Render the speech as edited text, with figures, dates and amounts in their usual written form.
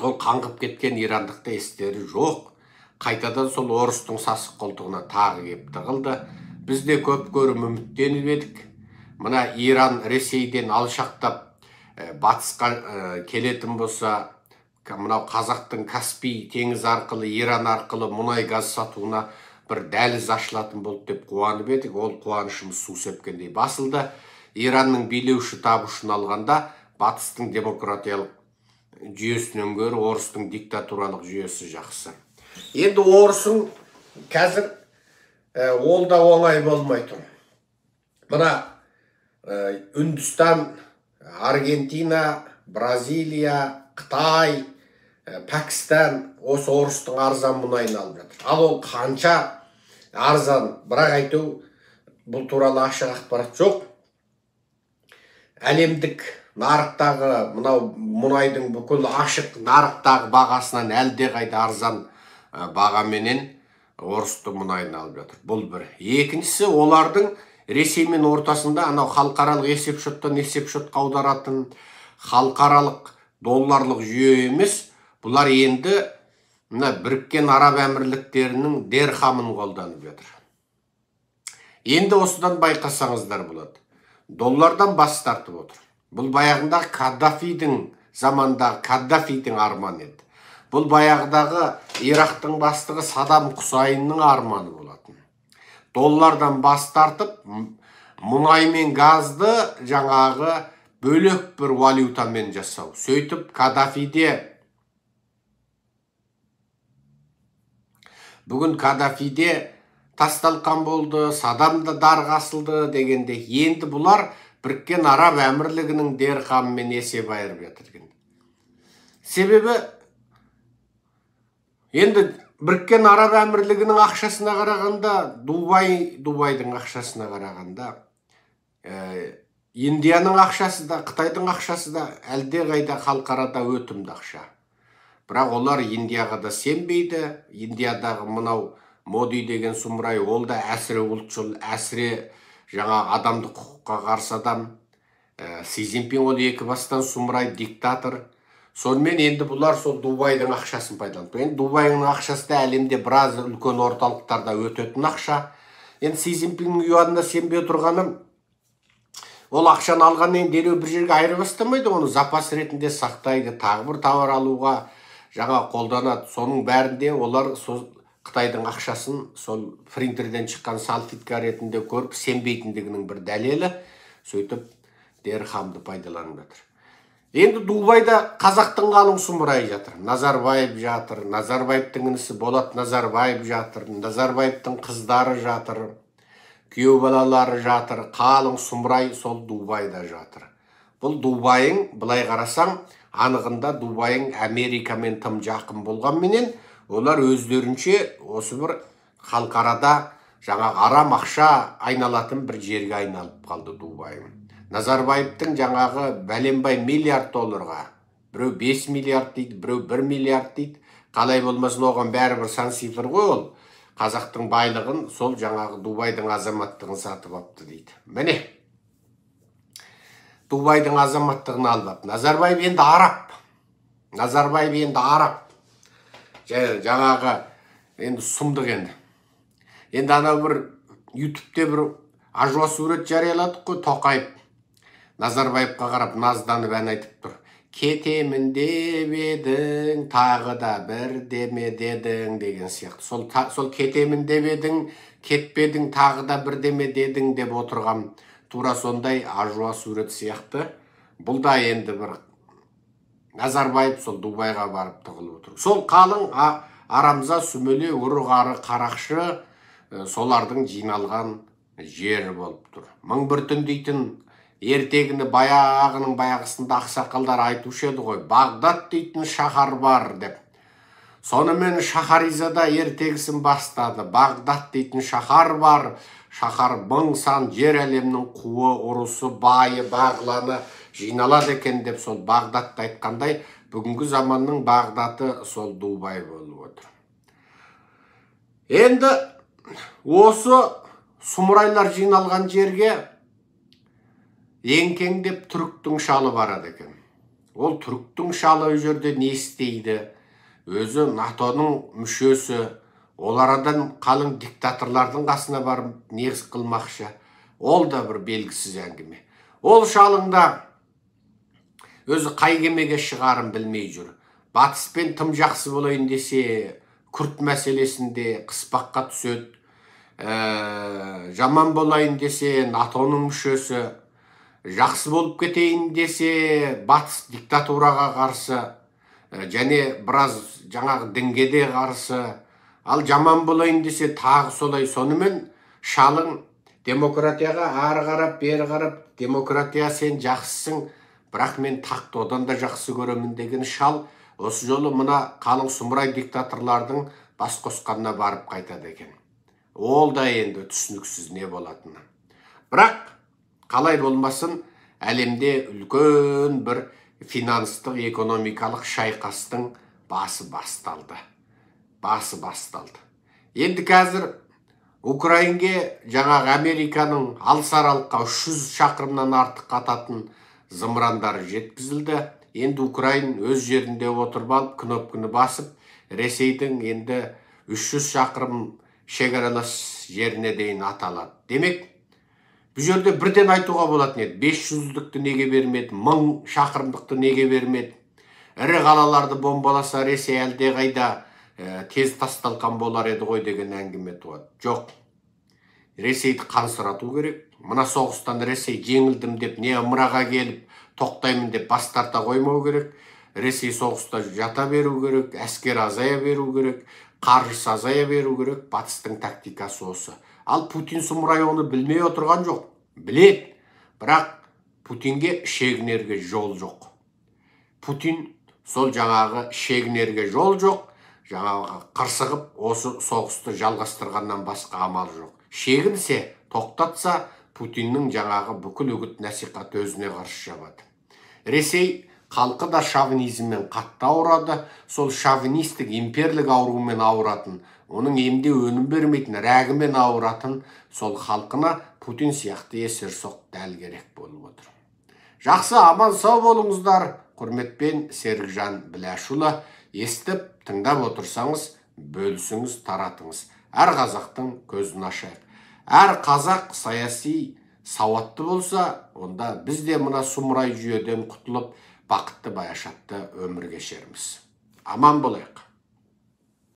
Ол қаңғып кеткен ирандықта естері жоқ. Қайтадан сол орыстың сасық қолтығына тағы кеп тығылды. Біз де көп көрім үміттеніп едік. Мына Иран Ресейден алшақтап батысқа келетін болса, мынау қазақтың Каспий теңіз арқылы, Иран арқылы мұнай газ сатуына бір дәліз ашылатын болды деп қуанып едік. Ол қуанышымыз су сепкендей басылды. Иранның билеуші табы үшін алғанда батыстың демократиялық жүйесінен гөрі орыстың диктатуралық жүйесі жақсы. Енді орысың қазір ол да оңай болмай тұр. Мына Үндістан, Аргентина, Бразилия, Қытай, Пәкістан осы орыстың арзан мұнайын алып жатыр. Ал ол қанша арзан, бірақ айту бұл туралы ашық ақпарат жоқ. Әлемдік нарықтағы мынау мұнайдың бүкіл ашық нарықтағы бағасынан әлдеқайда арзан бағаменен орыстың мұнайын алып жатыр. Бұл бір. Екіншісі, олардың Ресеймен ортасында анау халықаралық есепшоттан есепшотқа аударатын халықаралық долларлық жүйе емес, бұлар енді мына Біріккен Араб Әмірліктерінің дирхамын қолданып жатыр. Енді осыдан байқасаңыздар болады. Доллардан бас тартып отыр. Бұл баяғындағы Каддафидің замандағы Каддафидің арманы еді. Бұл баяғыдағы Ирактың бастығы Саддам Хусайнның арманы болатын. Доллардан бас тартып, мұнай мен газды жаңағы бөлек бір валютамен жасау. Сөйтіп Каддафиде, бүгін Каддафиде тасталқан болды, Саддам да дарға асылды дегенде, енді бұлар Біріккен Араб Әмірлігінің дирхамымен есеп айырып жатыр. Себебі енді Біріккен Араб Әмірлігінің ақшасына қарағанда, Дубайдың ақшасына қарағанда, Индияның ақшасы да, Қытайдың ақшасы да әлдеқайда халықарада өтімді ақша. Бірақ олар Индияға да сенбейді. Индиядағы мынау Моди деген сұмырай, ол да әсіре ұлтшыл, әсіре жаңа адамдық құқыққа қарсы адам. Си Цзиньпин ол екі бастан сұмырай диктатор. Сонымен енді бұлар сол Дубайдың ақшасын пайдаланып. Енді Дубайдың ақшасы да әлемде біраз үлкен орталықтарда өтетін ақша. Енді Си Цзиньпиннің юанына сенбей отырғаным, ол ақшаны алғаннан кейін дереу бір жерге айырбастамайды, оны запас ретінде сақтайды, тағы бір тауар алуға жаңа қолданады. Соның бәрінде олар сол Қытайдың ақшасын сол принтерден шыққан салфетка ретінде көріп сенбейтіндігінің бір дәлелі, сөйтіп дирхамды пайдаланып жатыр. Енді Дубайда қазақтың қалың сұмырайы жатыр. Назарбаев жатыр, Назарбаевтың інісі Болат Назарбаев жатыр, Назарбаевтың қыздары жатыр, күйеу балалары жатыр, қалың сұмырай сол Дубайда жатыр. Бұл Дубайың, былай қарасаң, анығында Дубайың Америкамен тым жақын болғанменен, олар өздерінше осы бір халықарада жаңа арам ақша айналатын бір жерге айналып қалды Дубайың. Назарбаевтың жаңағы бәленбай миллиард долларға, біреу 5 миллиард дейді, біреу 1 миллиард дейді, қалай болмасын оған бәрібір сан цифр ғой ол. Қазақтың байлығын сол жаңағы Дубайдың азаматтығын сатып апты дейді. Міне, Дубайдың азаматтығын алып апты. Назарбаев енді араб. Назарбаев енді араб. Жаңағы енді сұмдық енді. Енді анау бір ютубте бір ажуа сурет жарияладық қой, Тоқаев Назарбаевқа қарап назданып ән айтып тұр. Кетемін деп едің, тағы да бірдеме дедің деген сияқты. Сол кетемін деп едің, кетпедің, тағы да бірдеме дедің деп отырған тура сондай ажуа сурет сияқты. Бұл да енді бір Назарбаев сол Дубайға барып тығылып отыр. Сол қалың арамза, сүмеле, ұры-қары, қарақшы солардың жиналған жері болып тұр. Мың бір түн дейтін ертегіні баяғының баяғысында ақсақалдар айтушы еді ғой. Бағдат дейтін шаһар бар деп. Сонымен Шахаризада ертегісін бастады. Бағдат дейтін шаһар бар. Шаһар мың сан жер әлемнің қуы, ұрысы, байы, бағланы жиналады екен деп сол Бағдатты айтқандай, бүгінгі заманның Бағдаты сол Дубай болып отыр. Енді осы сұмырайлар жиналған жерге еңкеңдеп түріктің шалы барады екен. Ол түріктің шалы ол жерде не істейді? Өзі НАТО-ның мүшесі, олардан қалың диктаторлардың қасына барып не қылмақшы? Ол да бір белгісіз әңгіме. Ол шалың да өзі қай кемеге шығарын білмей жүр. Батыспен тым жақсы болайын десе, күрт мәселесінде қыспаққа түседі. Жаман болайын десе, НАТО-ның мүшесі. Жақсы болып кетейін десе, батыс диктатураға қарсы, және біраз жаңағы дінге де қарсы. Ал жаман болайын десе, тағы солай. Сонымен шалың демократияға ары қарап, бері қарап, демократия сен жақсысың, бірақ мен тақты одан да жақсы көремін деген шал осы жолы мына қалың сұмырай диктаторлардың бас қосқанына барып қайтады екен. Ол да енді түсініксіз не болатыны. Бірақ қалай болмасын, әлемде үлкен бір финанстық, экономикалық шайқастың басы басталды. Басы басталды. Енді қазір Украинге жаңағы Американың алыс аралыққа 300 шақырымнан артық ататын зымырандары жеткізілді. Енді Украин өз жерінде отырып алып, кнопканы басып, Ресейдің енді 300 шақырым шекаралас жеріне дейін ата алады. Демек, бұл жерде бірден айтуға болатын еді. 500-лікті неге бермеді, 1000 шақырымдықты неге бермеді? Ірі қалаларды бомбаласа, Ресей әлде қайда тез тасталқан болар еді ғой деген әңгіме туады. Жоқ. Ресейді қансырату керек. Мына соғыстан Ресей жеңілдім деп, не ымыраға келіп, тоқтаймын деп бас тарта қоймау керек. Ресей соғыста жата беру керек, әскер азая беру керек, қаржысы азая беру керек. Батыстың тактикасы осы. Ал Путин сұмырай оны білмей отырған жоқ. Біледі. Бірақ Путинге шегінерге жол жоқ. Путин сол жаңағы шегінерге жол жоқ, жаңағы қырсығып осы соғысты жалғастырғаннан басқа амал жоқ. Шегінсе, тоқтатса, Путиннің жаңағы бүкіл үгіт насихаты өзіне қарсы жабады. Ресей халқы да шовинизммен қатты ауырады. Сол шовинистік имперлік аурумен ауыратын, оның емде өнім бермейтін рәгімен ауыратын сол халқына Путин сияқты есерсоқ дәл керек болып отыр. Жақсы, аман сау болыңыздар. Құрметпен Серікжан Біләшұлы. Естіп, тыңдап отырсаңыз, бөлісіңіз, таратыңыз. Әр қазақтың көзін ашайық. Әр қазақ саяси сауатты болса, онда біз де мына сұмырай жүйеден құтылып, бақытты баяшатты өмір кешерміз. Аман болайық.